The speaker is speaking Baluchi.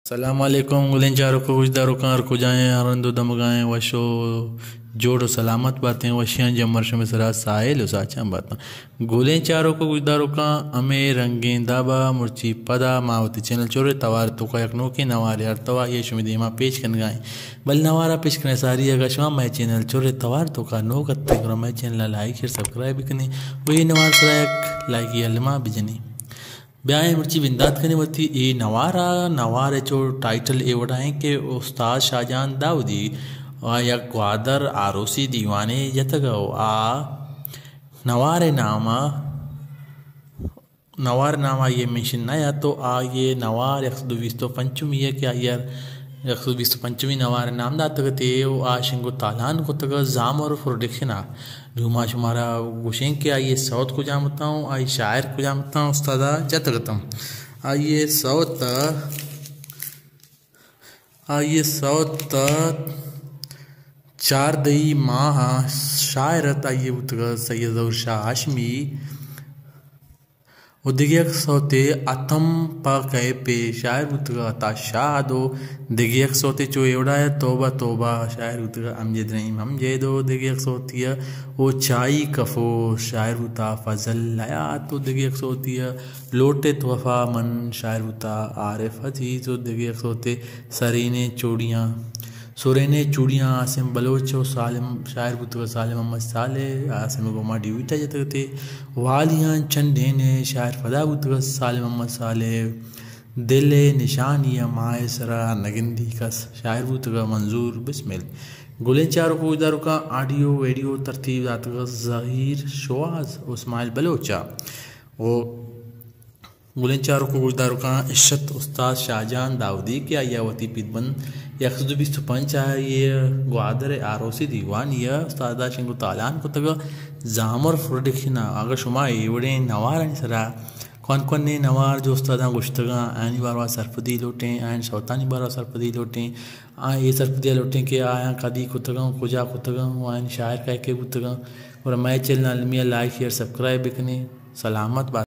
سلام علیکم گلیں چاروک ءُ گوشداروکاں، ہر کجا ایں، ہر رند ءُ دمگا ایں، وش ءُ جوڑ ءُ سلامت باتیں، وشیاں جمر شمے سرا ساہیل ءُ ساچان باتاں۔ گلیں چاروک ءُ گوشداروکاں، ہمے رنگیں دابا مرچی پدا ما وتی چینل چورے توار توکا یک نوکیں نوارے آرتوا، آئی ءَ شمے دیما پیش کنگا ایں۔ بل نوارا پیش کنگ ءَ ساری اگاں شما مئے چینل چورے توار توکا نوک اتیں، گڑا مئے چینل ءَ لائک، شیئر، سبسکرائب بکنیں ءُ اے نوار سرا یک لائکی الما بجنیں۔ بیائیں مرچی بندات کنیں وتی اے نوارا۔ نوار ءِ چو ٹائٹل اے وڑا ایں کہ استاد شاہجان داودی ءَ یک گوادر آروسی دیوانے جتگ ءُ آ نوار ءِ نام ءَ، نوار ءِ نام آئی ءَ مینشن نہ ات ءُ آئی ءِ نوار یک سد ءُ بیست ءُ پنچمی ءَ کہ آئی ءَ یک سد ءُ بیست ءُ پنچمی نوار ءِ نام داتگ ات ءُ آ شنگ ءُ تالان کتگ ءَ زامر پروڈکشن ءَ۔ نوں ما شمارا گوشیں کہ آئی ءِ سوت کجام اتاں ءُ آئی ءِ شاعر کجام اتاں، استاد ءَ جتگ اتاں۔ آئی ءِ سوت، آئی ءِ سوت چاردہی ماہ ءَ شاعر ات، آئی ءِ بوتگ ءَ سید ظہور شاہ ہاشمی۔ ءُ دگہ یک سوتے اتم پہ کیپ ءَ شاعر بوتگ ءَ عطا شاد ءُ دگہ یک سوتے چو اے وڑا ءَ توبہ توبہ شاعر بوتگ ءَ امجد رحیم امجد ءُ دگہ یک سوتے ءَ او چائی کفو شاعر بوتگ ءَ فضل حیات ءُ دگہ یک سوتے ءَ لوٹت وفا من شاعر بوتگ ءَ عارف عزیز ءُ دگہ یک سوتے سرین چوڑیاں سرین چوڑیاں عاصم بلوچ ءُ سالم شاعر بوتگ ءَ سالم محمد صالح، عاصم ءَ گوما ڈیویٹ ءَ جتگ ات۔ والیاں چنڈین ءَ شاعر پدا بوتگ ءَ سالم محمد صالح۔ دل ءِ نشانی ءَ ماہ ءِ سرا نگندی کس شاعر بوتگ ءَ منظور بسمل۔ گلیں چاروک ءُ گوشداروکاں، آڈیو ویڈیو ترتیب داتگ ءَ ظہیر شواز ءُ اسماعیل بلوچ ءَ۔ ءُ گلیں چاروک ءُ گوشداروکاں، اشت استاد شاہجان داودی کہ آئی ءَ وتی پیدبند یک سد ءُ بیست ءُ پنچ ءَ آئی ءِ گوادر ءِ آروسی دیوانی ءَ استاد ءَ شنگ ءُ تالان کتگ ءَ زامر پروڈکشن ءَ۔ اگاں شما اے وڑیں نوارانی سرا کوان کوانیں نوار جو استاداں گوشتگ اَنت، آیانی باروا سرپدی لوٹیں، آیانی سوتانی باروا سرپدی لوٹیں، آ اے سرپدی ءَ لوٹیں کہ آیاں کدی کتگ اَنت، کجا کتگ اَنت ءُ آیانی شاعر کئے کئے بوتگ اَنت۔ گڑا مئے چینل ءَ المی ءَ لائک، شیئر، سبسکرائب بکنیں۔ سلامت بات۔